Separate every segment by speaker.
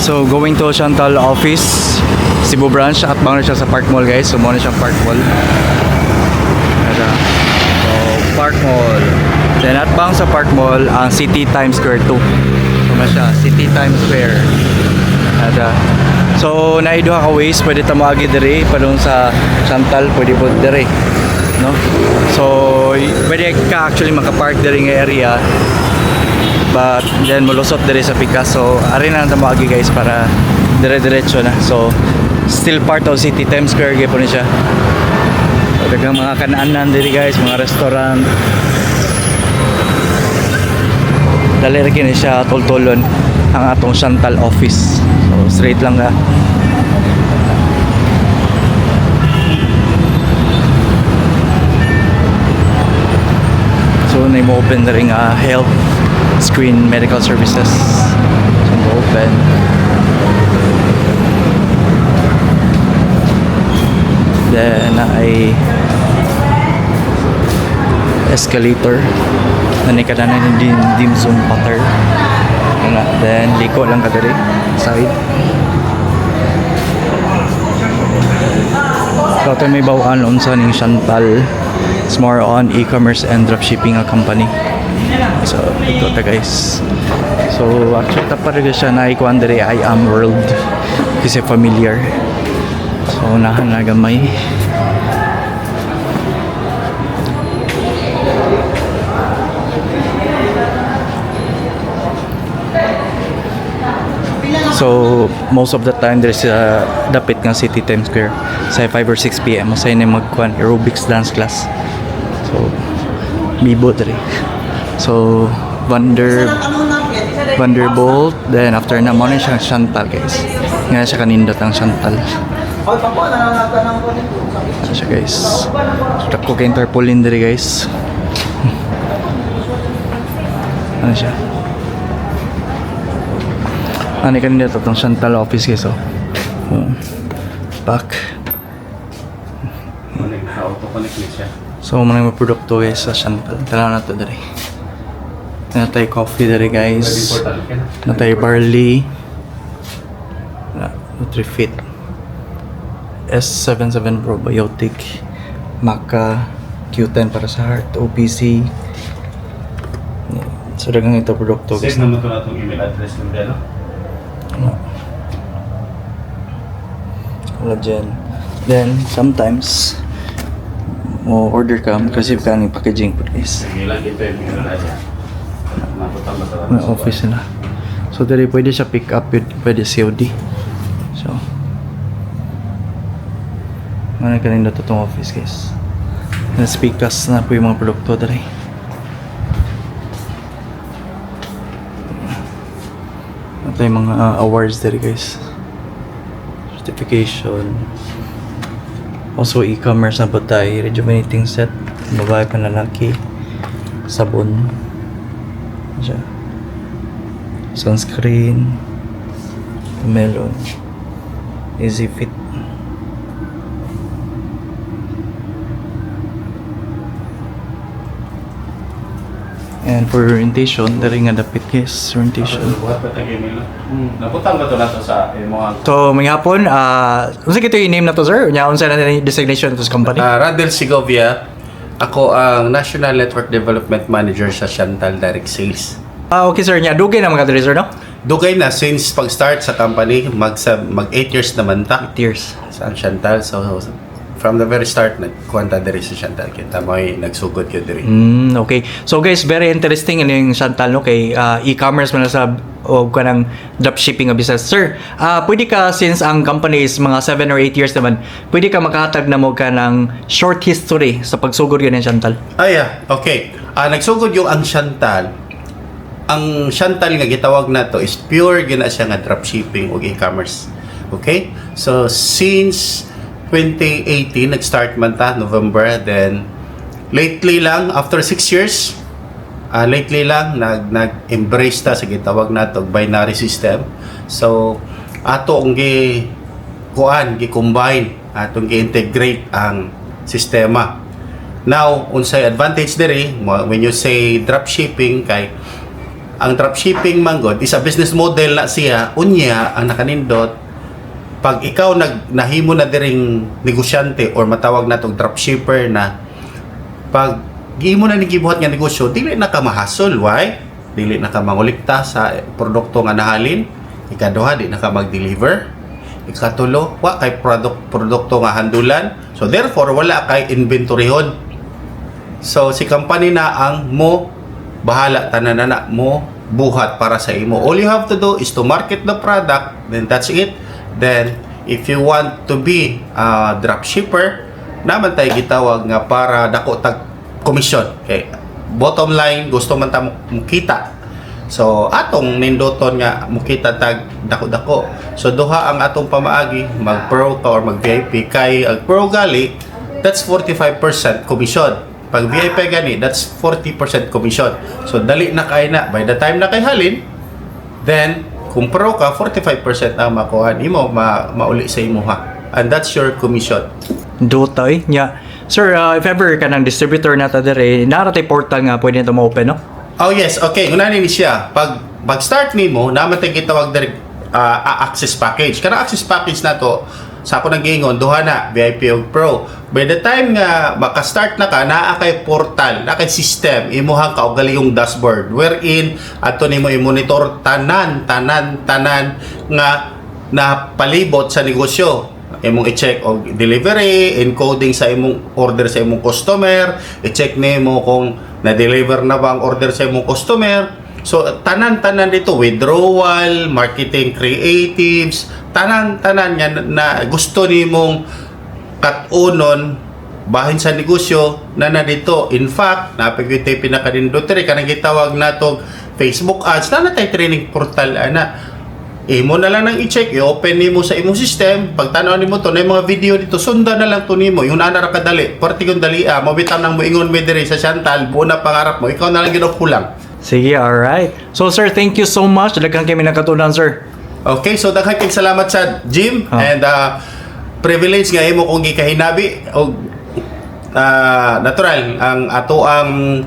Speaker 1: So going to Chantal office, Cebu branch, at na siya sa Park Mall, guys. So mao na siyang Park Mall. Ayan siya. So Park Mall. Then atbang sa Park Mall ang City Times Square 2. So mao siya, City Times Square. Ayan siya. So naay duha ka ways pwede ta moagi diri padung sa Chantal, pwede po diri. No? So pwede ka actually makapark diri nga area, but then mulusot diri sa Picasso. Ari na lang ta moagi, guys, para dire-diretso na. So still part of City Times Square gyud ni siya. So, daghang mga kanaanan diri, guys, mga restaurant. Dali ra kini siya tultulon ang atong Chantal office. So straight lang ka. So na mo open na rin health screen medical services. So mo open. Then ay escalator na ni kadanan ni dim, dim zoom pattern. Ano, then liko lang ka diri side. So ito may bawaan unsa ning Chantal. It's more on e-commerce and dropshipping a company. So ito ta, guys. So actually ta pa rin siya na ikuan diri, I Am World, kasi familiar. So unahan na gamay. So most of the time there's a dapit nga City Times Square sa 5 or 6 p.m. Masay na magkuan aerobics dance class. So bibo diri. So Vanderbilt, then after na mao na siya Chantal, guys. Nga siya kanindot ang Chantal. Ano siya, guys. So dako kay tarpaulin diri, guys. Ano siya? Ano kanina to, itong Chantal office, guys, oh. Oh. Back.
Speaker 2: Auto-connect na siya.
Speaker 1: So, mga produkto, guys, sa Chantal. Tanaw na to diri. Natay coffee diri, guys. Natay barley. Na, Nutrifit. S77 probiotic. Maca. Q10 para sa heart. OPC. So, daghang ito produkto, guys.
Speaker 2: Save naman ito na itong email address ng Belo.
Speaker 1: Ano? Collagen. Then, sometimes, mo order ka, kasi ka ng packaging po, guys.
Speaker 2: Sige lang, ito yung email address. Naputang ba sa
Speaker 1: May office nila. So, diri pwede siya pick up, pwede COD. So, ano kanina to itong office, guys. Nas-pick na po yung mga produkto diri. Ito yung mga awards diri, guys. Certification. Also, e-commerce na po tayo. Rejuvenating set. Babae pa lalaki. Sabon. Ano siya? Sunscreen. Melon. Easy Fit. And for orientation, dari nga dapit, guys, orientation.
Speaker 2: Buhat pa tag email. Naputang ba ito na ito sa imong
Speaker 1: So, may hapon, unsa kito yung name na to, sir? Unya, unsa na yung designation to sa company?
Speaker 2: Radel Segovia, ako ang National Network Development Manager sa Chantal Direct Sales.
Speaker 1: Ah, okay, sir. Nya, dugay na mga diri, sir, no?
Speaker 2: Dugay na since pag-start sa company, mag 8 years naman ta
Speaker 1: 8 years.
Speaker 2: Sa ang Chantal. So, from the very start, nagkuwanta diri sa Chantal. Kita mo ay nagsugod yun diri.
Speaker 1: Okay. So guys, very interesting ano yung Chantal, no, kay e-commerce man na sa o kanang dropshipping nga business. Sir, pwede ka, since ang company is mga 7 or 8 years naman, pwede ka makahatag na mo ka ng short history sa pagsugod yun ng Chantal?
Speaker 2: Ah, yeah. Okay. Nagsugod yung ang Chantal. Ang Chantal nga gitawag na to is pure gina siya nga dropshipping ug e-commerce. Okay? So since 2018 nag-start man ta November, then lately lang after 6 years, lately lang nag-embrace ta sa gitawag nato binary system. So ato ang gi kuan, gi-combine, atong gi-integrate ang sistema. Now, unsay advantage diri when you say dropshipping kay Ang dropshipping manggod is a business model na siya. Unya, ang nakanindot, pag ikaw nag nahimo na diring negosyante or matawag na tog dropshipper na, pag giimo na ni gibuhat nga negosyo, dili na ka mahasol. Why? Dili na ka mangulikta sa produkto nga nahalin. Ikaduha, di na ka mag-deliver. Ikatulo, wa kay produkto nga handulan. So therefore, wala kay inventoryhon. So si company na ang mo bahala tanan na mo buhat para sa imo. All you have to do is to market the product, then that's it. Then if you want to be a dropshipper, naman tayo gitawag nga para dako tag commission. Okay. Bottom line, gusto man ta mukita. So atong nindoton nga mukita tag dako-dako. So duha ang atong pamaagi, mag pro ka or mag VIP. Kay ang pro gali, that's 45% commission. Pag VIP gani, that's 40% commission. So dali na kay na. By the time na kay halin, then kung pro ka, 45% ang makuha nimo, mauli sa imo ha. And that's your commission.
Speaker 1: Dutay nya. Sir, if ever kanang distributor na ta dire, naa tay portal nga pwede nito ma-open, no?
Speaker 2: Oh yes, okay. Una ni siya. Pag start nimo, naman tay gitawag diri access package. Kana access package na to, sa ako nang giingon, duha na, VIP ug Pro. By the time nga maka-start na ka, naa kay portal, naa kay system, imuhang kaugalingong dashboard wherein ato nimo i-monitor tanan, tanan, tanan nga napalibot sa negosyo. Imong i-check og delivery, encoding sa imong order sa imong customer, i-check nimo kung na-deliver na ba ang order sa imong customer. So tanan-tanan dito, withdrawal, marketing creatives, tanan-tanan nga na gusto nimong kat-unon bahin sa negosyo na na dito. In fact, napag pinaka-nindot diri kanang gitawag nato Facebook ads na natay training portal ana. Imo na lang nang i-check, i-open nimo sa imong system, pag tan-aw nimo to na yung mga video dito, sundan na lang to nimo. Yung ana ra kadali, parte yung dali ah, mabitaw nang moingon mi diri sa Chantal, buo na pangarap mo, ikaw na lang gyud ang kulang.
Speaker 1: Sige, alright. So sir, thank you so much. Daghan kami nakatunan, sir.
Speaker 2: Okay, so daghan kay salamat sa Jim and privilege nga imo kong gikahinabi og natural ang ato ang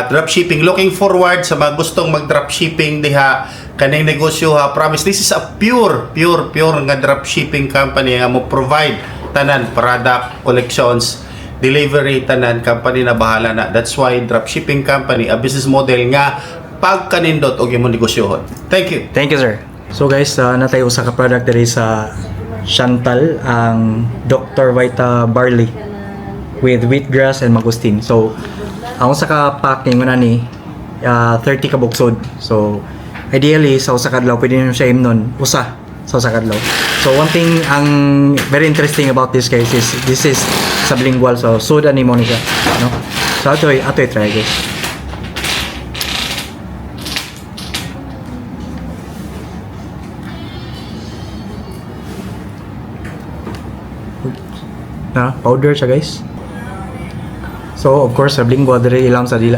Speaker 2: dropshipping. Looking forward sa mga gustong mag dropshipping diha kaning negosyo ha. Promise, this is a pure, pure, pure nga dropshipping company nga mo provide tanan, product, collections, delivery, tanan, company na bahala na. That's why dropshipping company, a business model nga pagkanindot og imong negosyohon. Thank you.
Speaker 1: Thank you, sir. So guys, natay usa ka product diri sa Chantal, ang Dr. Vita Barley with wheatgrass and mangosteen. So, ang usa ka pack ningon ani 30 ka bugsod. So, ideally sa usa ka adlaw pwede nimo siya imnon usa sa usa ka adlaw. So, one thing ang very interesting about this, guys, is this is sublingual. So, sud ani mo ni siya, no? So, atoy atoy try, guys. Na powder siya, guys. So of course sublingual diri ilam sa dila.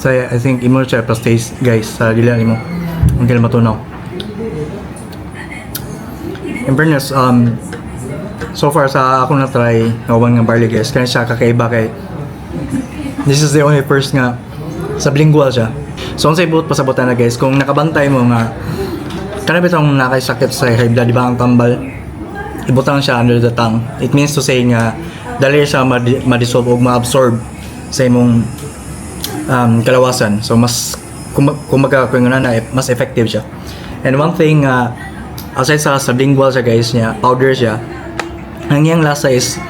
Speaker 1: So I think imo siya plus taste, guys, sa dila nimo until matunaw. In fairness, so far sa ako na try nga uban nga barley, guys, kaya siya kakaiba kay this is the only first nga sublingual siya. So unsay buot pasabutan na, guys, kung nakabantay mo nga kana bitong nakay sakit sa high blood, di ba, ang tambal ibutang siya under the tongue. It means to say nga dali siya ma-dissolve o ma-absorb sa imong kalawasan. So mas kumbaga kung na, mas effective siya. And one thing, aside sa sublingual siya, guys, niya, powder siya, ang iyang lasa is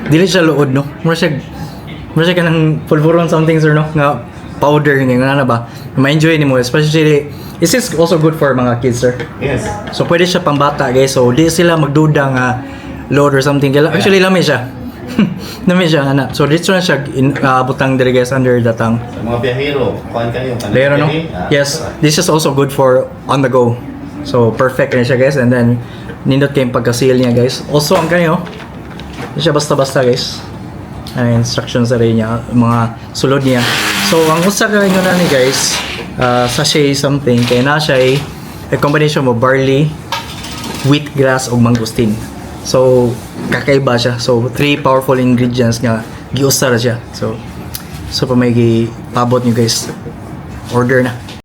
Speaker 1: dili siya luod, no. Mura siya kanang pulburon something, sir, no, nga powder nga nga na ba. Ma-enjoy nimo, especially this is also good for mga kids, sir.
Speaker 2: Yes.
Speaker 1: So pwede siya pambata, guys. So di sila magduda nga load or something. Kaya actually lami siya. Lami siya ana. So dito na siya butang diri, guys, under the tongue.
Speaker 2: Sa mga biyahero, kuan kayo. Kanang
Speaker 1: Pero no?
Speaker 2: biyahe,
Speaker 1: Yes, this is also good for on the go. So perfect na siya, guys. And then Nindot kay pagka-seal niya, guys. Also ang kanyo, di siya basta-basta, guys. Ay, instructions na rin niya, mga sulod niya. So ang usa ka ingon na ni, guys, sachet something kay na siya ay a combination mo barley, wheatgrass ug mangosteen. So kakaiba siya. So three powerful ingredients nga giusa ra siya. So pa may gipabot niyo, guys. Order na.